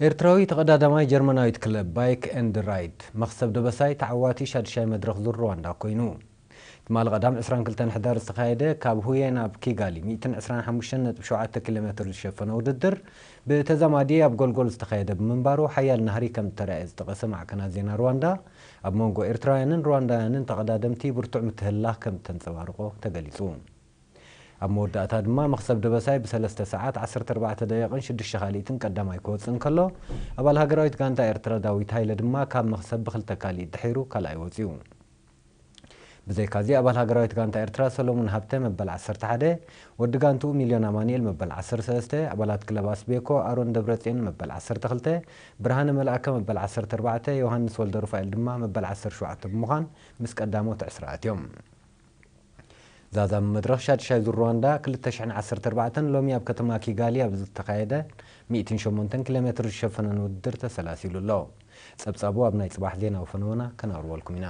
ኤርትራዊ ተቐዳዳማይ ጀርመናዊት ክለብ ባይክ ኤንድ ራይድ መኽሰብ ደበሳይ ተዓዋቲ ሻድሻይ መድረኽ ዙር ሩዋንዳ ኮይኑ። ትማሊ ቀዳም ዕስራን ክልተን ሕዳር ዝተኻየደ ካብ ሁየ ናብ ኪጋሊ ሚእትን ዕስራን ሓሙሽተን ነጥቢ ሸውዓተ ኪሎ ሜትር ዝሸፈነ ውድድር ብተዛማዲ ኣብ ጎልጎል ዝተኻየደ ብምንባሩ ሓያል ናህሪ ከም እተራእየ ዝጠቐሰ ማዕከናት ዜና ሩዋንዳ፣ ኣብ መንጎ ኤርትራውያንን ሩዋንዳውያንን ተቐዳደምቲ ብርቱዕ ምትህልላኽ ከም እተንጸባርቖ ተገሊጹ። ኣብ መወዳእታ ድማ መኽሰብ ደበሳይ ብሰለስተ ሰዓት ዓሰርተ ኣርባዕተ ደቂቕን ሽዱሽተ ካልኢትን ቀዳማይ ክወጽእ እንከሎ፣ ኣባል ሃገራዊት ጋንታ ኤርትራ ዳዊት ሃይለ ድማ ካብ መኽሰብ ብክልተ ካልኢት ድሒሩ ካልኣይ ወጺኡ። ብዘይካዚ ኣባል ሃገራዊት ጋንታ ኤርትራ ሰሎሙን ሃብተ መበል ዓሰርተ ሓደ፣ ወዲ ጋንትኡ ሚልዮን ኣማኑኤል መበል ዓሰርተ ሰለስተ፣ ኣባላት ክለብ ኣስቤኮ ኣሮን ደብረጽዮን መበል ዓሰርተ ክልተ፣ ብርሃነ መልኣከ መበል ዓሰርተ ኣርባዕተ፣ ዮሃንስ ወልደ ሩፋኤል ድማ መበል ዓሰርተ ሸውዓተ ብምዃን ምስ ቀዳሞት ዕስራ ኣትዮም። ዛዛሚ መድረኽ ሻድሻይ ዙር ሩዋንዳ ክልተ ሽሕን ዓሰርተ ኣርባዕተን ሎሚ ኣብ ከተማ ኪጋሊ ኣብ ዝተኻየደ ሚእትን ሸሞንተን ኪሎ ሜትር ዝሸፈነን ውድድር ተሰላሲሉ ኣሎ። ጸብጻቡ ኣብ ናይ ጽባሕ ዜናዊ ፈነወና ከነቕርበልኩም ኢና።